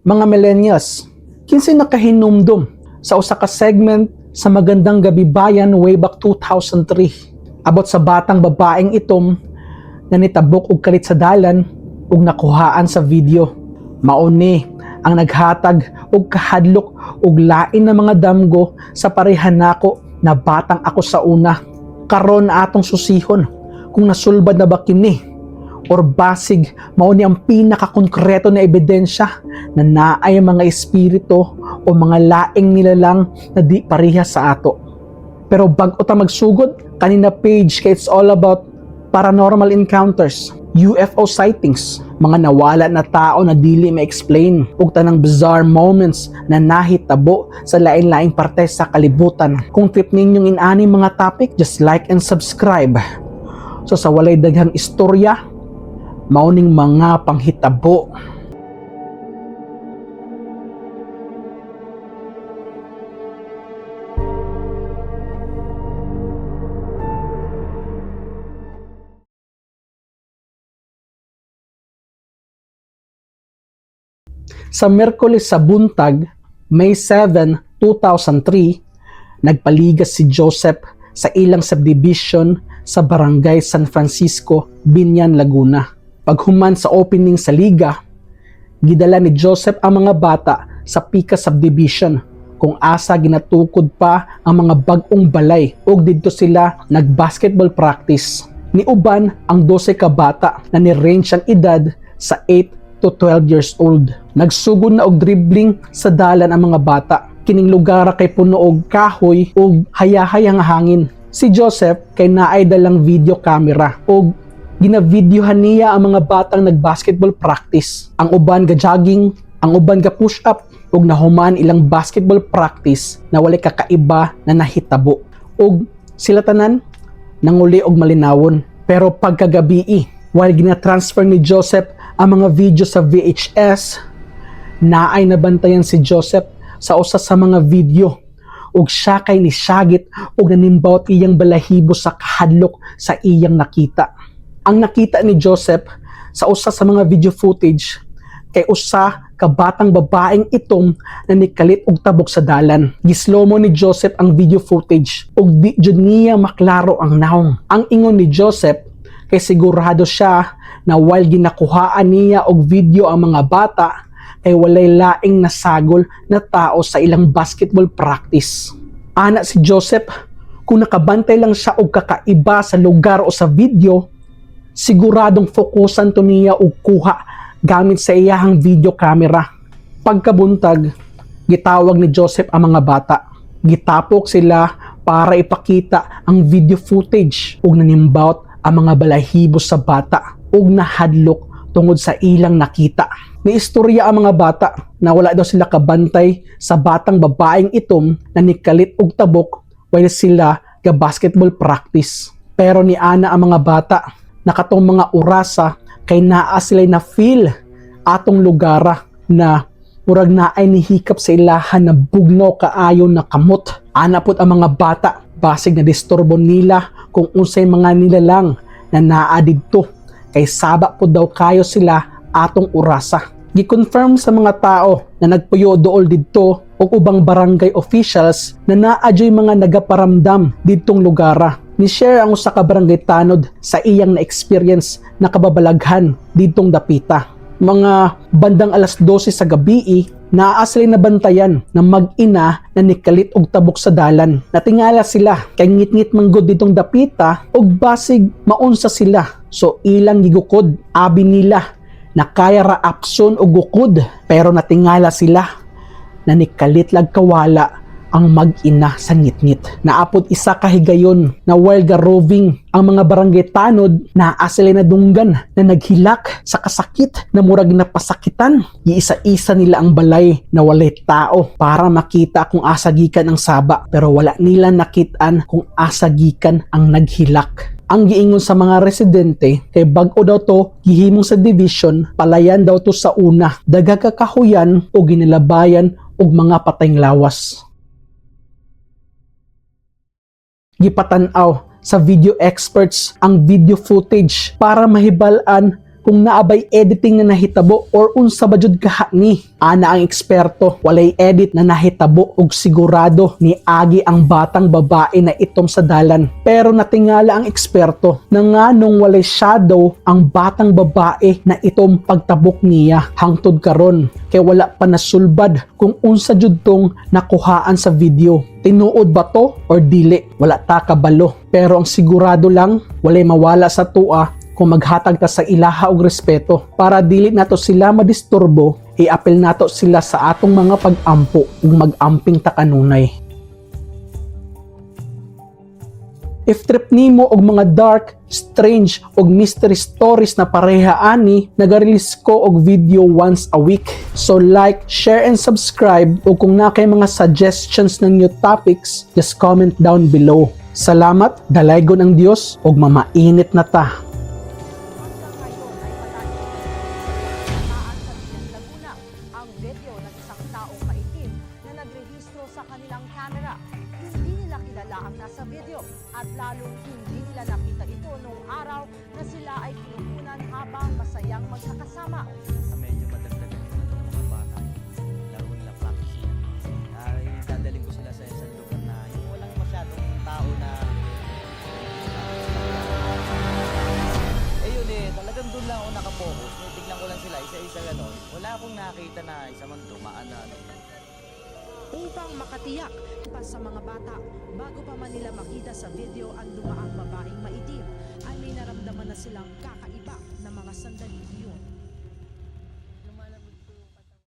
Mga millennials, kinsay nakahinumdum sa usa ka segment sa Magandang Gabi Bayan way back 2003 about sa batang babaeng itom na nitabok og kalit sa dalan ug nakuhaan sa video? Mao ni ang naghatag og kahadlok ug lain na mga damgo sa pareha nako na batang ako sa una. Karon, atong susihon kung nasulbad na ba kini or basig mao ni ang pinakakonkreto na ebidensya na naay mga espiritu o mga laing nilalang na di pareha sa ato. Pero bag-o ta magsugod, kani na page kay it's all about paranormal encounters, UFO sightings, mga nawala na tao na dili ma-explain, ug tanang bizarre moments na nahitabo sa lain-laing parte sa kalibutan. Kung trip ninyong inani mga topic, just like and subscribe. So sa walay daghang istorya, mao ning mga panghitabo. Sa Miyerkules sa buntag, May 7, 2003, nagpaligas si Joseph sa ilang subdivision sa Barangay San Francisco, Biñan, Laguna. Paghuman sa opening sa liga, gidala ni Joseph ang mga bata sa Pica Subdivision kung asa ginatukod pa ang mga bag-ong balay ug didto sila nag-basketball practice. Niuban ang 12 ka bata na ni-range ang edad sa 8 to 12 years old. Nagsugod na og dribbling sa dalan ang mga bata. Kining lugar kay puno og kahoy ug hayahay ang hangin. Si Joseph kay naay dalang video camera ug ginavideohan niya ang mga batang nag-basketball practice. Ang uban ga jogging, ang uban ga push up ug nahuman ilang basketball practice na walay kakaiba na nahitabo. Ug sila tanan nanguli og malinawon. Pero pagkagabii, while gina-transfer ni Joseph ang mga video sa VHS, naay nabantayan si Joseph sa usa sa mga video ug siya kay nisagit ug nanimbawot iyang balahibo sa kahadlok sa iyang nakita. Ang nakita ni Joseph sa usa sa mga video footage kay usa ka batang babaeng itom na nikalit og tabok sa dalan. Gislomo ni Joseph ang video footage ug di jud niya maklaro ang nawong. Ang ingon ni Joseph kay sigurado siya na while ginakuhaan niya og video ang mga bata kay walay laing nasagol na tao sa ilang basketball practice. Ana si Joseph, kung nakabantay lang siya og kakaiba sa lugar o sa video, siguradong fokusan to niya og kuha gamit sa iyahang video camera. Pagkabuntag, gitawag ni Joseph ang mga bata. Gitapok sila para ipakita ang video footage ug nanimbawot ang mga balahibo sa bata ug nahadlok tungod sa ilang nakita. Niistorya ang mga bata na wala daw sila kabantay sa batang babaeng itom na nikalit og tabok while sila ga basketball practice. Pero ni ana ang mga bata na katong mga orasa kay naa sila na feel atong lugara na murag naay nihikap sa ilahan na bugnaw kaayo na kamot. Ana pud ang mga bata, basig na disturbo nila kung unsay mga nilalang na naa didto kay saba pud daw kayo sila atong orasa. Gi-confirm sa mga tao na nagpuyo dool didto ug ubang barangay officials na naa juy mga nagaparamdam didtong lugara. Ni-share ang usa ka barangay tanod sa iyang na-experience na kababalaghan didtong dapita. Mga bandang alas 12 sa gabi, naa sila nabantayan na mag-ina na nikalit og tabok sa dalan. Natingala sila kay ngit-ngit manggod didtong dapita ug basig maunsa sila. So ilang gigukod, abi nila na kaya ra apson og gukod, pero natingala sila na nikalit lag kawala ang mag-ina sa ngitngit. Naa pod isa ka higayon na while ga-roving ang mga barangay tanod, naa sila nadunggan na naghilak sa kasakit na murag napasakitan. Giisa-isa nila ang balay na walay tao para makita kung asa gikan ang saba, pero wala nila nakitaan kung asa gikan ang naghilak. Ang giingon sa mga residente kay bag-o daw to gihimong subdivision, palayan daw to sa una, daghang kakahuyan o ginilabayan og mga patayng lawas. Gipatan-aw sa video experts ang video footage para mahibal-an kung naa bay editing na nahitabo or unsa ba jud kaha ni. Ana ang eksperto, walay edit na nahitabo ug sigurado ni agi ang batang babae na itom sa dalan. Pero natingala ang eksperto na nganong walay shadow ang batang babae na itom pagtabok niya hangtod karon kay wala pa nasulbad kung unsa jud tong nakuhaan sa video. Tinuod ba to or dili? Wala ta kabalo. Pero ang sigurado lang, walay mawala sa atoa kung maghatag ta sa ilaha og respeto para dili nato sila madisturbo. Iapil nato sila sa atong mga pag-ampo ug mag-amping ta kanunay. If trip nimo og mga dark, strange og mystery stories na pareha ani, naga-release ko og video once a week. So like, share and subscribe, ug kung naa kay mga suggestions ng new topics, just comment down below. Salamat, dalaygon ang Dios ug mamainit na ta. Hanggang ngayon ay patayin sa Biñan, Laguna ang video ng isang taong maitim na nagrehistro sa kanilang camera. Hindi nila kilala ang nasa video at lalong hindi nila nakita ito noong araw na sila ay kinukunan habang masayang magkakasama. Medyo madagdagan yung ano ng mga bata. Laro nila, practice nila. Ay, dadalhin ko sila sa isang lugar na yung walang masyadong tao na eh yun eh, talagang doon lang ako nakapokus. Tignan ko lang sila, isa-isa ganon. Wala akong nakita na isa man dumaan na ano. Upang makatiyak pa sa mga bata, bago pa man nila makita sa video ang dumaang babaeng maitim, ay may naramdaman na silang kakaiba na mga sandali iyon.